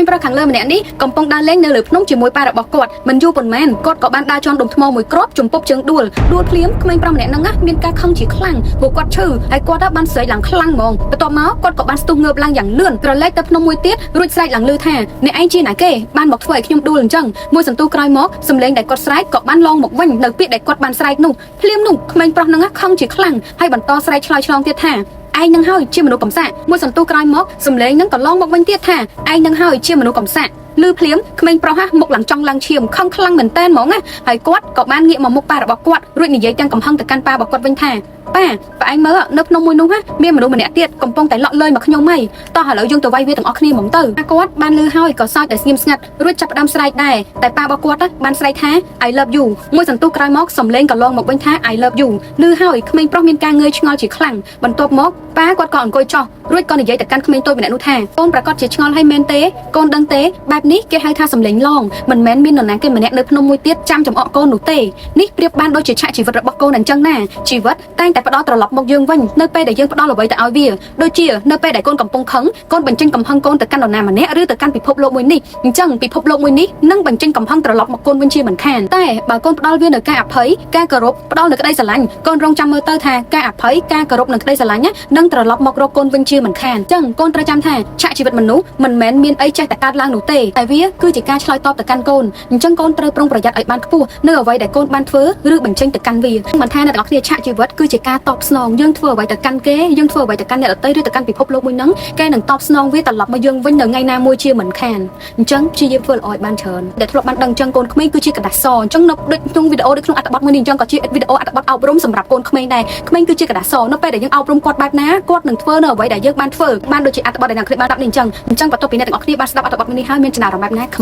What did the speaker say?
មេងប្រុសខាងលើម្នាក់នេះកំពុងដើរលេងនៅលើភ្នំជាមួយប៉ារបស់គាត់មិនយូរប៉ុន្មានគាត់ក៏បានដើរជាន់ដុំថ្មមួយគ្រាប់ជំពប់ជើងដួលដួលភ្លាមក្មេងប្រុសម្នាក់ហ្នឹងណាមានការខឹងជាខ្លាំងព្រោះគាត់ឈឺហើយគាត់បានស្រែកឡើងខ្លាំងហ្មងបន្ទាប់មកគាត់ក៏បានស្ទុះងើបឡើងយ៉ាងលឿនក្រឡេកទៅភ្នំមួយទៀតរួចស្រែកឡើងលឺថាអ្នកឯងជាណាគេបានមកធ្វើឲ្យខ្ញុំដួលអញ្ចឹងមួយសន្ទុះក្រោយមកសំឡេងដែលគាត់ស្រែកក៏បានឡងមកវិញនៅពាក្យដែលគាត់បានស្រែកនោះភ្លាមនោះក្មេងប្រុសហ្នឹងណាខឹងជាខ្លាំងហើយបន្តស្រែកឆ្លើយឆ្លងទៀតថា ឯងនឹងហើយជាមនុស្សកំសាកមួយសន្ទុះក្រោយមកសំឡេងនឹងក៏ឡងមកវិញទៀតថាឯងនឹងហើយជាមនុស្សកំសាកលឺភ្លាមក្មេងប្រុសហ่ะមុខឡើងចង់ឡើងឈាមខឹងខ្លាំងមែនតែនហ្មងណាហើយគាត់ក៏បានងាកមកមុខប៉ារបស់គាត់រួចនិយាយទាំងកំហឹងទៅកាន់ប៉ារបស់គាត់វិញថាប៉ាប៉ាឯងមើលនៅភ្នំមួយនោះណាមានមនុស្សម្នាក់ទៀតកំពុងតែលក់លើយមកខ្ញុំហីតោះឥឡូវយើងទៅវាយវាទាំងអស់គ្នាហ្មងទៅគាត់បានលឺហើយក៏សើចតែស្ងៀមស្ងាត់រួចចាប់ផ្ដើមស្រែកដែរតែប៉ារបស់គាត់បានស្រែកថា I love you មួយសន្ទុះក្រោយមកសំឡេងក៏ឡងមកវិញថា I love you លឺហើយក្មេងប្រុសមានការងើយឆ្ងល់ជាខ្លាំងបន្ទាប់មកប៉ាគាត់ក៏អង្គុយចុះរួចក៏និយាយទៅកាន់ក្មេងតូចម្នាក់នោះថាកូនប្រកាសជាឆ្ងល់ហើយមែនទេកូនដឹងទេបែបនេះគេហៅថាសំឡេងឡងមិនមែនមាននរណាគេម្នាក់នៅភ្នំមួយទៀតចាំចំអកកូននោះទេនេះប្រៀបបានដូចជាឆាកជីវិតរបស់កូនអញ្ចឹងណាជីវិតតែងតែផ្ដល់ត្រឡប់មកយើងវិញនៅពេលដែលយើងផ្ដល់អ្វីទៅឲ្យវាដូចជានៅពេលដែលកូនកំពុងខឹងកូនបញ្ចេញកំហឹងកូនទៅកាន់នរណាម្នាក់ឬទៅកាន់ពិភពលោកមួយនេះអញ្ចឹងពិភពលោកមួយនេះនឹងបញ្ចេញកំហឹងត្រឡប់មកកូនវិញជាមិនខានតែបើកូនផ្ដល់វានៅការអភ័យការគោរពផ្ដល់នៅក្តីស្រឡាញ់កូនរងចាំមើលទៅថាការអភ័យការគោរពនិងក្តីស្រឡាញ់នឹងត្រឡប់មករកកូនវិញជាមិនខានអញ្ចឹងកូនត្រូវចាំថាឆាកជីវិតមនុស្សមិនមែនមានអីចេះតែកើតឡើងនោះទេតែវាគឺជាការឆ្លើយតបទៅកាន់កូនអញ្ចឹងកូនត្រូវប្រុងប្រយ័ត្នឲ្យបានខ្ពស់នៅអ្វីដែលកូនបានធ្វើឬបញ្ចេញទៅកាន់វាមិនថាអ្នកទាំងអស់គ្នាឆាកជីវិតគឺជាការតបស្នងយើងធ្វើអ្វីទៅកាន់គេយើងធ្វើអ្វីទៅកាន់អ្នកដទៃឬទៅកាន់ពិភពលោកមួយហ្នឹងគេនឹងតបស្នងវាត្រឡប់មកយើងវិញនៅថ្ងៃណាមួយជាមិនខានអញ្ចឹងព្យាយាមធ្វើល្អឲ្យបានច្រើនដែលធ្លាប់បានដឹងអញ្ចឹងកូនក្មេងគឺជាក្រដាសសអញ្ចឹងនៅដូចក្នុងវីដេអូដូចក្នុងអត្ថបទមួយនេះអញ្ចឹងក៏ជាវីដេអូអត្ថបទអប់រំសម្រាប់កូនក្មេងដែរក្មេងគឺជាក្រដាសសនៅពេលដែលយើងអប់រំគាត់បែបណាគាត់នឹងធ្វើនៅអ្វីដែលយើងបានធ្វើបានដូចជាអត្ថបទដែលអ្នកគ្នាបានស្ដាប់នេះអញ្ចឹងអញ្ចឹងបន្ទាប់ពីអ្នកទាំងអស់គ្នាបានស្ដាប់អត្ថបទមួយនេះហើយមានចំណារអារម្មណ៍បែបណា comment